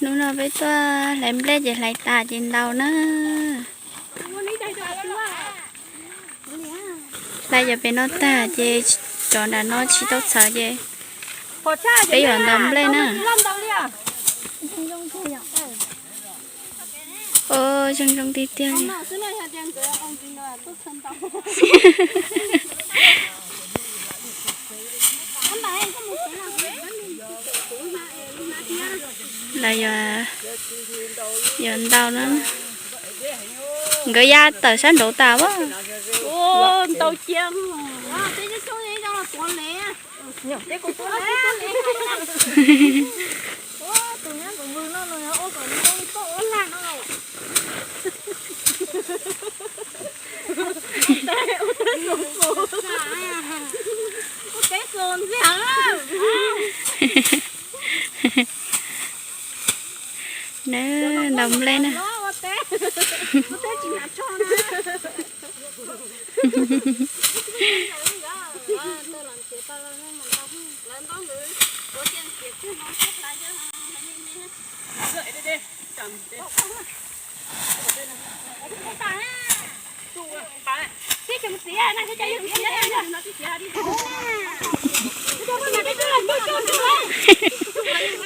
Hnub no peb tuaj hlais nplej ces hlais tas ces ntaus na. Hlais cov pem no tag ces cov nram no tsis tau txhawv ces peb yuav ntaus nplej na. Ua zoo zoo tiag tiag li. Lawv yuav ntaus no. Nkawd ya tawm sab nraud tas as. Ntau cia. Nws ntaus nplej na.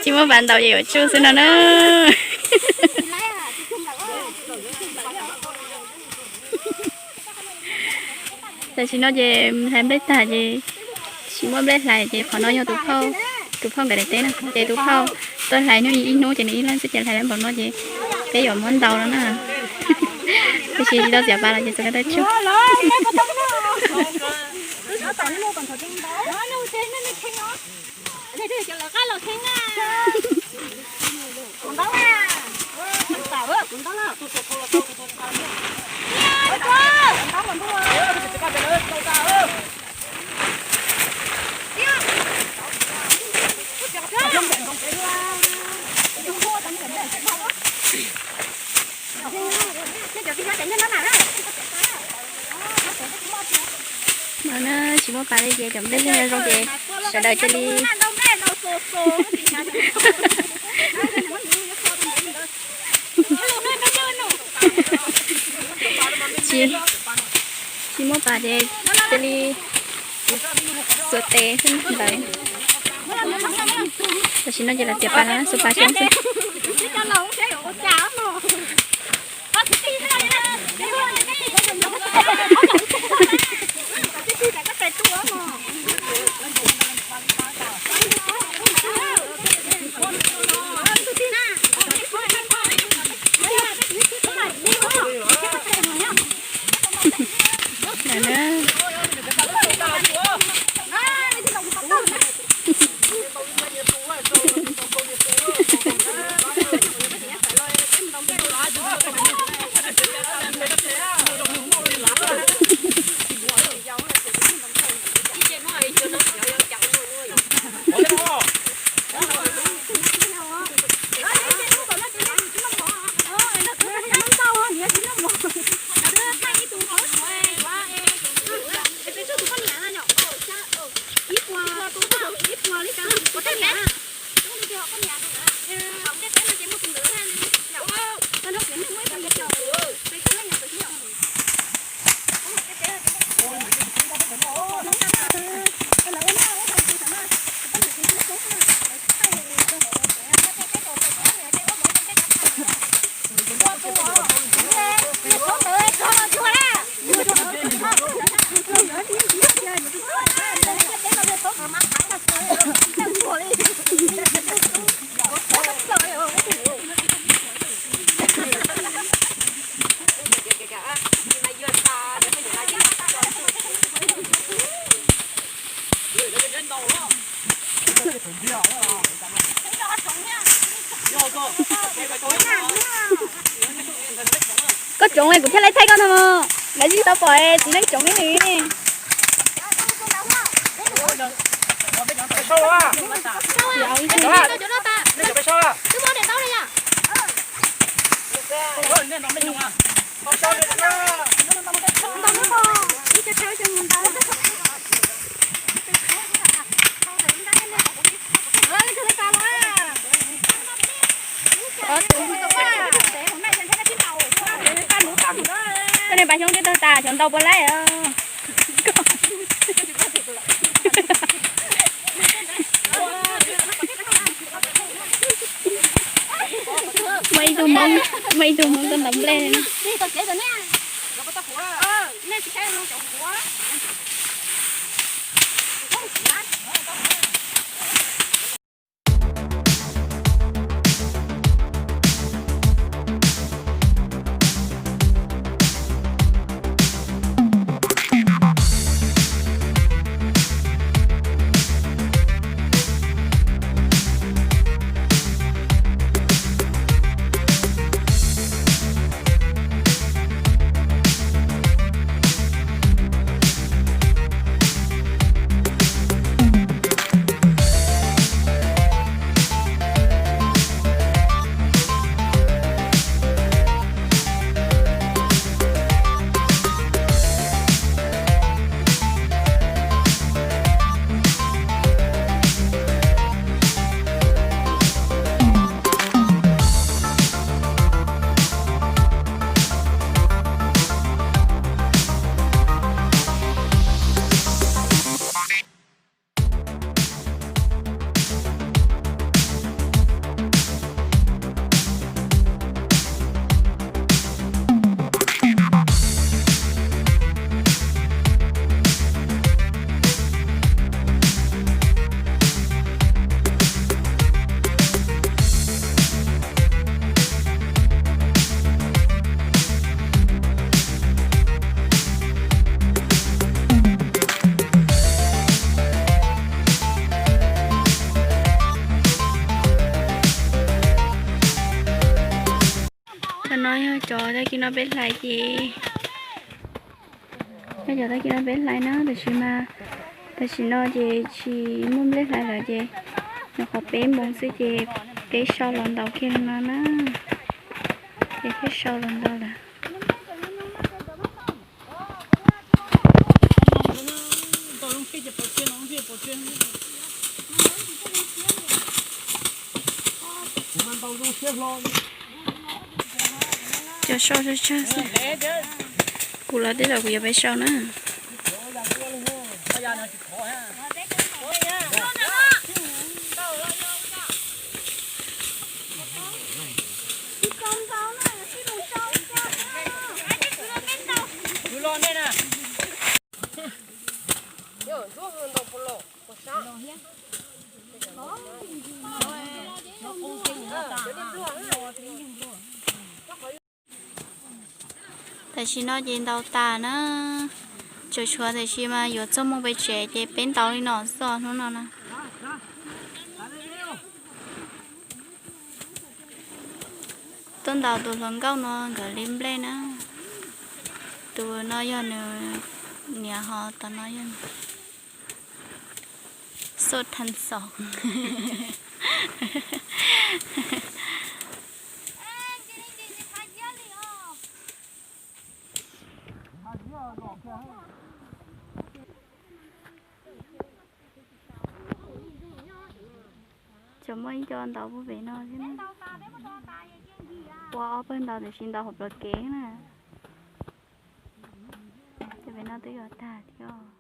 Tsis muaj pas ntaus ces yuav tsuj xwb no na. Tam sim no ces hlais nplej tag ces tsis muaj nplej hlais ces qhov no yog tus phauj, tus phauj nkawd daim teb na. Ces tus phauj tuaj hlais hnub ib hnub ces nws ib leeg xwb ces hlais lawm npaum no ces peb yuav muab ntaus no na. Tab sis tsis tau txiav pas los ces txawm tau tsuj. No na, tsis muaj pas li ces cov nplej zoo ces sawv daws cia li tsis, tsis muaj pas ces cia li xuas tes xwb ntawd. Tam sim no ces lawv txiav pas no, xuas pas xyoob xwb. Koj tsoov kuv thiaj li thaij koj no. Lawv tsis tau pom txiv neej tsoov li nws. Xyoob twb tag tas, xyov ntau puas laib os. Muaj ib tug Hmoob, muaj ib tug Hmoob tuaj ntaus nplej. Cov no yog cov tag kis no peb hlais ces, yog cov tag kis no peb hlais na, tab sis mas tam sim no ces tsis muaj nplej hlais lawm ces, nyuam qhuav peb moos xwb ces peb sau los ntaus kiag li no na, ces peb sau los ntaus lawm. Cov sau tsawg tsawg xwb. Kuv los tej zaum kuv yuav peb sau na. Tam sim no ces ntaus tas na, tseem tshuav tam sim mas yuav txog mus pem tsev ces peb ntaus li no xwb hnub no na. Tuaj ntaus tus hluas nkauj no nkawd li nplej na. Tus no yog nws niam, ho tus no yog Xauj Thaj Xom. Tseem muaj ib co ntaus puag pem no thiab. Ua ob pawg ntaus tiam sis ntaus hauv plawv kev na. Ces pem no twb yuav tag thiab.